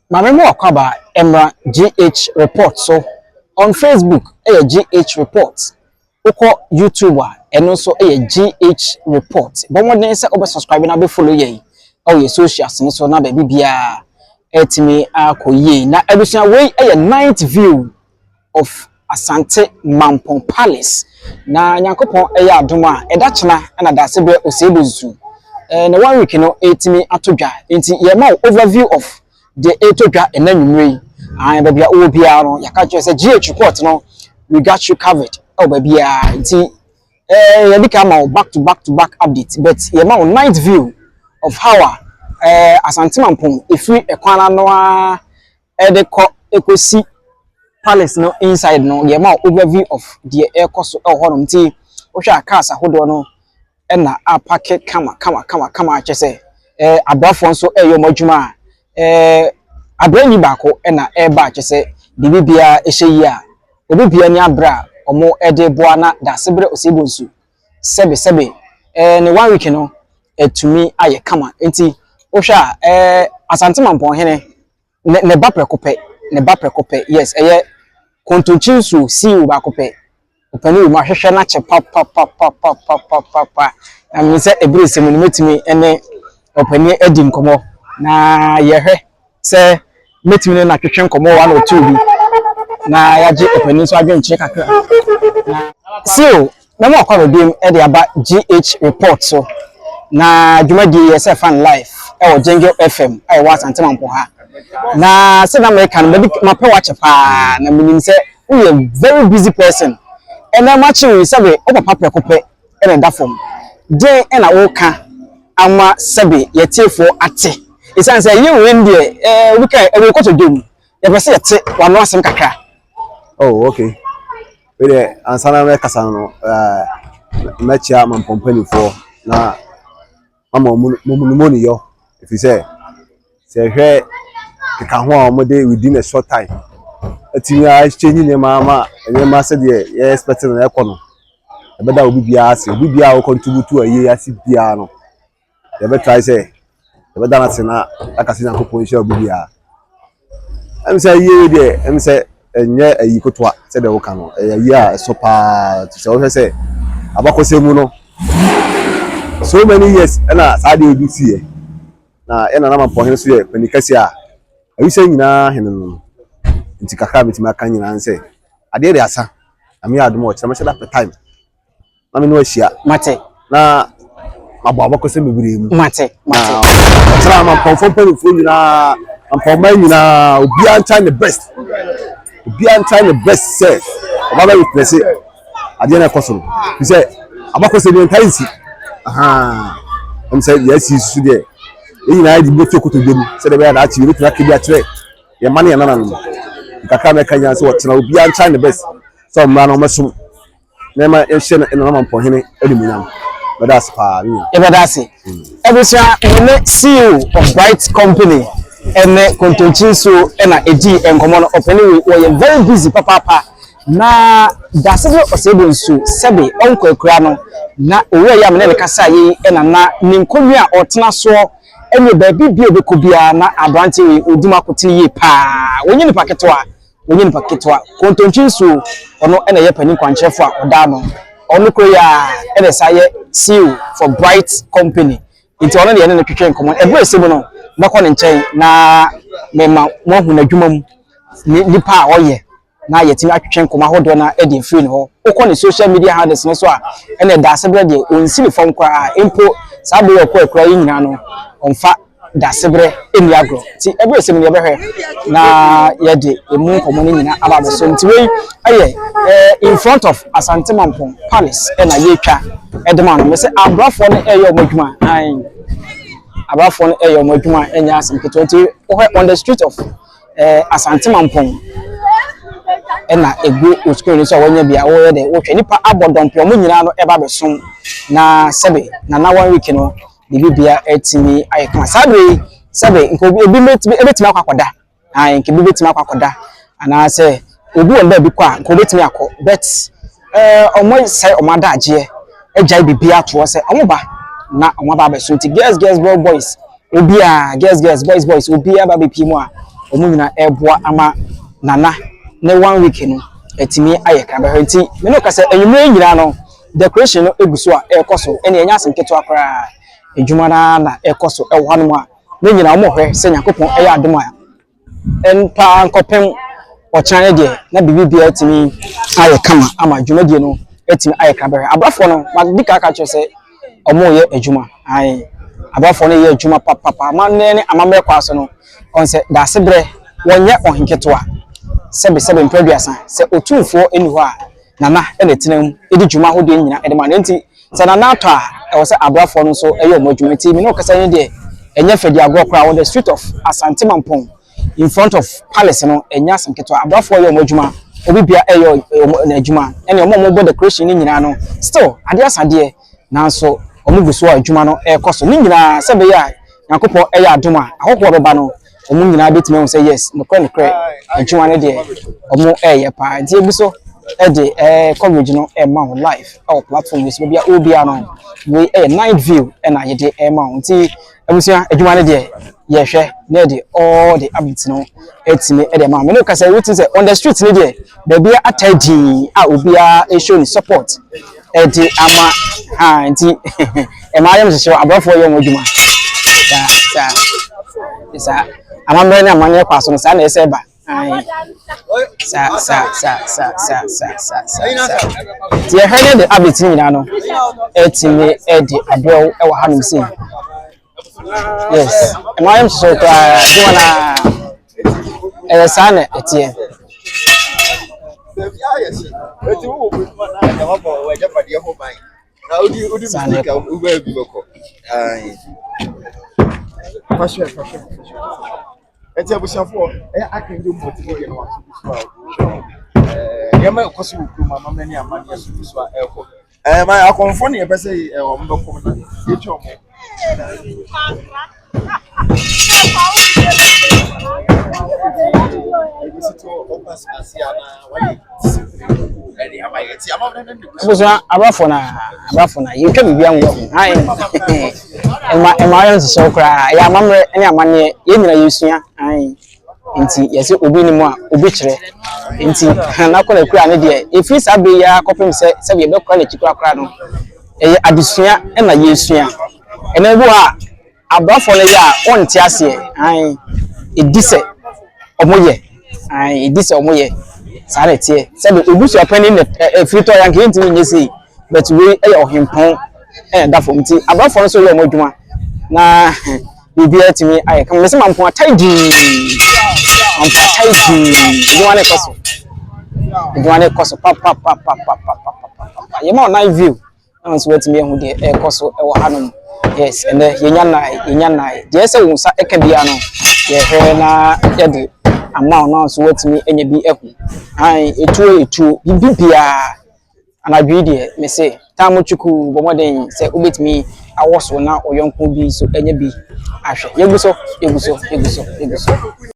Maame mu akwaba mmra GH Report so on Facebook, ɛyɛ GH Report. Wokɔ YouTube a, ɛno nso yɛ GH Report. Bɔ mmɔden sɛ wobɛ subscribe na wobɛ follow yɛn ɛwɔ yɛ socials no so na baabi biara ɛtumi akɔ yie. Na abusua, wei yɛ night view of Asante Mampong Palace. Na Nyankopɔn ɛyɛ adom a, ɛda kyena ɛna Daasebrɛ Osei Bonsu na one week no ɛtumi ato dwa, nti yɛma wo overview of deɛ ɛretɔ dwa ɛna nwummerɛ yi. Ahan baabi a wowɔ biara no, yɛaka kyerɛ sɛ GH Report no, we got you covered ɛwɔ baabiara. Nti yɛde ka ama wo back to back to back update, but yɛma wo night view of how a Asante Mampong efiri ɛkwan ano a ɛde kɔ ekosi palace no inside no. Yɛma wo overview of deɛ ɛrekɔ so ɛwɔ hɔnom. Nti wohwɛ a, cars ahodoɔ no ɛna apark kama kama kama kama, akyɛ sɛ abrafoɔ nso ɛreyɛ wɔn adwuma a abranni baako ɛna ɛreba, akyɛ sɛ biribi biara ɛhyɛ yie a obi biara ni abere a wɔn ɛde boa na Daasebrɛ Osei Bonsu sɛbe sɛbe ne one week no ɛtumi ayɛ kama. Nti wohwɛ a, Asante Mampɔnhene ne ba prɛko pɛ, ne ba prɛko pɛ, yes, ɛyɛ Kontonkyi Nsuo CEO baako pɛ. Ɔpanin wɔ mu ahwehwɛ n'akyɛ papapapapapapapa na mmiri sɛ ebire sɛ mu no mɛtumi ne ɔpanin adi nkɔmɔ na yɛhwɛ sɛ mɛtumi ne n'atwetwe nkɔmɔ wa na otu bi na yɛagye ɔpanin nso adwenkyerɛ kakra. Na CEO, mɛma ɔkɔ abɛbiem de aba GH Report so na dwumadie yɛ sɛ fan live ɛwɔ Jingle FM a ɛwɔ Asante Mampɔn ha. Na sɛ na mɛka no baabi mapɛ wakyɛ paa na menim sɛ woyɛ very busy person. Ɛnɛ makye yi, sɛbe wo papa prɛko pɛ ɛna ɛda fam den ɛna woka ama sɛbe yɛtiefoɔ ate, ɛsiane sɛ ɛyɛ wei no deɛ obi ka ɛwɔ kɔtɔ dwom, yɛpɛ sɛ yɛte wano asɛm kakra. Oh, okay. Wei deɛ, ansa na mɛkasa no, mɛkyia Mampɔn mpanimfoɔ na mama ɔmo mo ne yɔ, ɛfiri sɛ ɛhwɛ keka ho a wɔde within a short time atumi akyɛnyi nneɛma ama nneɛma sɛdeɛ yɛ expect no ɛkɔ no, ɛbɛda obi biara ase. Obi biara a ɔcontribute a yie ase biara no, yɛbɛtry sɛ yɛbɛda no ase na aka sɛ Nyankopɔn nhyira obi biara. Sɛ yie deɛ, sɛ ɛnyɛ ayi kotoa sɛdeɛ woka no, ɛyɛ ayi a ɛso paa. Sɛ wohwɛ sɛ abakɔsɛm mu no, so many years ɛna saa deɛ ebi siiɛ na ɛna na Mampɔnhene so yɛ panin kɛseɛ a awisɛ nyinaa hene no. Nti kakra a metumi aka nyinaa sɛ adeɛ de asa na meyɛ adom a, ɔkyerɛ mɛhyɛ da pɛ time na me ne ahyia. Mate. Na mabɔ abakɔsɛm bebree mu. Mate, mate. Na ɔkyerɛ Mampɔnfoɔ mpanimfoɔ nyinaa, Mampɔnman nyinaa, obiara ntry ne best, obiara ntry ne best sɛ ɔba bɛ witness adeɛ no ɛkɔ so no, fi sɛ abakɔsɛm yɛn ntae nsi sɛ deɛ asi so deɛ, yɛn nyinaa de bɛtu kotodwe mu sɛdeɛ ɛbɛyɛ daakye yɛbɛtumi aka bi akyerɛ yɛn mma ne yɛn nananom. Kakra mɛka nyinaa sɛ wɔtena, obiara ntry ne best sɛ ɔmmra na ɔmɛsom na ɛma yɛhyɛ no ɛnana Mampɔnhene animuonyam. Bɛda ase paa, me nua. Yɛbɛda ase. Abusua, me ne CEO of Bright Company ɛne Kontonkyi Nsuo ɛna ɛdi nkɔmmɔ no. Ɔpɛni wei wɔyɛ very busy papaapa na Daasebrɛ Osei Bonsu sɛbe ɔnkɔ akura no na owura yi a mene ne kasa yi ɛna na ne nkonnwa a ɔtena soɔ ɛne baabi bi a ɔbɛkɔ biara na aberante wei ɔdi mu akotene yie paa. Wɔnyɛ nipa ketewa, wɔnyɛ nipa ketewa. Kontonkyi Nsuo, ɔno ɛna ɛyɛ panin kwankyerɛfo a ɔda ano. Ɔno kuro yi a ɛna ɛsa yɛ CEO for Bright Company, nti ɔno deɛ ɛne no twetwe nkɔmmɔ. Ɛberɛ ɛsɛ mu no, mɛkɔ ne nkyɛn na mɛma moahu n'adwuma mu ne nipa a ɔyɛ na yɛtumi atwetwe nkɔmmɔ ahodoɔ na ɛde afiri ne hɔ. Wokɔ ne social media handles no so a, ɛna Daasebrɛ deɛ ɔnsi ne fam koraa mpo. Saa bere a ɔkɔ akura yi nyinaa no, ɔmfa Daasebrɛ ɛnni agorɔ. Nti ɛberɛ ɛsɛ mu no, yɛbɛhwɛ na yɛde emu nkɔmmɔ no nyinaa aba abɛso. Nti wei ɛyɛ in front of Asante Mampong Palace ɛna yɛretwa ɛde ma no. Mɛ sɛ abrafoɔ no ɛyɛ wɔn adwuma ayi, abrafoɔ no ɛyɛ wɔn adwuma, ɛnyɛ asɛm ketewa. Nti wohwɛ on the street of Asante Mampong ɛna egu o screen no so a wɔnyɛ bia wɔyɛ dɛ wɔhwɛ nipa abɔ dɔmpɛ, wɔn nyinaa no ɛba abɛsom na sɛbe nana one week no biribi bia ɛtumi ayɛ kama. Saa bere yi, sɛbe nka obi ebi bɛtumi ebɛtumi akɔ akɔda ayi, nka ebi bɛtumi akɔ akɔda anaasɛ obi wɔ baabi kɔ a, nka obɛtumi akɔ, but ɔmo sɛ ɔmo adagyeɛ agyae biribi atoɔ sɛ ɔmo ba na ɔmo aba abɛso. Nti girls girls, boy boys, obiara, girls girls, boys boys, obiara ba bɛpie mu a wɔn nyinaa ɛreboa ama Nana ne one week no atumi ayɛ krabɛhwɛ. Nti me ne wo kasa anwummerɛ yi nyinaa no, decoration no egu so a ɛrekɔ so. Ɛne ɛnyɛ asɛm ketewa koraa, adwuma no ara na ɛrekɔ so ɛwɔ hanom a ne nyinaa wɔn hwɛ sɛ Nyankopɔn ɛyɛ adom a ɛmpa nkɔpem ɔkyena ne deɛ na biribi biara atumi ayɛ kama ama dwumadie no atumi ayɛ krabɛhwɛ. Abrafoɔ no madi ka aka kyerɛ sɛ wɔn reyɛ adwuma. Ae, abrafoɔ no yɛ adwuma papapa. Amanneɛ ne amammerɛ kɔ so no, ɔn sɛ Daasebrɛ wɔnyɛ ɔhenketewa. Sɛbe sɛbe mpɛ 30, sɛ Otumfoɔ nni hɔ a, Nana na ɛtena mu di dwuma ahodoɔ nyinaa de ma no. Nti sɛ Nana atɔ a, ɛwɔ sɛ abrafoɔ no nso yɛ wɔn adwuma. Nti me ne wo kasa yi deɛ, ɛnyɛ fɛdi agorɔ koraa. Wɔ the street of Asante Mampong, in front of palace no, ɛnyɛ asɛm ketewa. Abrafoɔ yɛ wɔn adwuma, obi bia ɛyɛ wɔn adwuma, ɛne wɔn a wɔbɔ decoration no nyinaa no, still adeɛ asadeɛ, nanso wɔn gu so a adwuma no ɛrekɔ so. Ne nyinaa sɛ bɛyɛ a Nyankopɔn ɛyɛ adom a ahɔhoɔ bɛba no, wɔn nyinaa bɛtumi ahu sɛ yes, nokorɛ nokorɛ, adwuma no deɛ wɔn ɛreyɛ paa. Nti ebi so ɛde coverage no ɛrema wo live ɛwɔ platform yi so, baabi a obiara no, wei ɛyɛ Night View ɛna yɛde ɛrema wo. Nti abusua, adwuma no deɛ yɛhwɛ na yɛde all the updates no ɛtumi ɛde ama wo. Mene kasa wotu sɛ on the street no deɛ, baabi ata dii a obiara ɛshow ne support ɛde ama ha. Nti ɛmaa yɛm hyehyɛ aborɔfoɔ yɛ wɔn adwuma saa saa saa. Amammerɛ ne amanneɛ kɔ aso no, saa na ɛsɛ ba. Ae. Saa saa saa saa saa saa saa saa saa. Nti yɛhwɛ ne de update no nyinaa no ɛtumi ɛde abrɛw ɛwɔ hanom sei. Yes, ɛmaa yɛm hyehyɛ koraa. Adwuma no a ɛyɛ saa na ɛteɛ. Baabi ayɛ hye. Eti wo wɔ adwuma na agya wabɔ w'agyapadeɛ ho ban. Na wodi Saa na mistake a, wobɛɛ bi bɛkɔ. Ae. Fahwɛ fahwɛ fahwɛ. Eti abusuafoɔ, ɛyɛ Akande Multimedia na wato bi so a wɔhwɛ. Nneɛma a ɛkɔ so wɔ kurom, amammerɛ ne amanneɛ so bi so a ɛrekɔ. Ma akɔmfoɔ ne yɛpɛ sɛ wɔn bɛkɔ na yɛtwa wɔn. Abusua, abrafo na yɛtwa biribi angu ho. Ae, ɛma ayɛ nhyehyɛw koraa. Ɛyɛ amammerɛ ne amanneɛ, yɛn nyinaa yɛsua. Ae, nti yɛsɛ obi nim a obi kyerɛ. Nti nakɔ na kura ne deɛ ɛfiri saa bere yi ara kɔpem sɛ sɛbi yɛbɛkora n'akyi korakora no, ɛyɛ adesua ɛna yɛsua. Ɛna bi wɔ a abrafo no yɛ a ɔnte aseɛ. Ae, ɛdi sɛ ɔmo yɛ. Ae, ɛdi sɛ ɔmo yɛ saa na ɛteɛ. Sɛbi obusua panyin na ɛfiri tɔ yanka yɛntumi nyɛ sei, but wei ɛyɛ ɔhempɔn ɛna ɛda fam. Nti abrafo no nso yɛ ɔmo adwuma na biribiara tumi ayɛ kama. Mɛsɛ Mampɔn atai dii, Mampɔn atai dii. Adwuma no kɔ so, adwuma no kɔ so papapapapapapapa. Yɛma ɔ night view na nso watumi ahu deɛ ɛrekɔ so ɛwɔ hanom. Yes, ɛnɛ yɛnya nnan, yɛnya nnan deɛ ɛsɛ wo nsa ɛka biara no, yɛhwɛ na yɛde ama wo na nso watumi anya bi ahu. Ae, etuo etuo biribi biara anadwo yi deɛ, mese taamu twuku, bɔ mmɔden sɛ wobɛtumi awɔ so na ɔyɔnko bi nso anya bi ahwɛ. Yɛgu so, yɛgu so, yɛgu so, yɛgu so.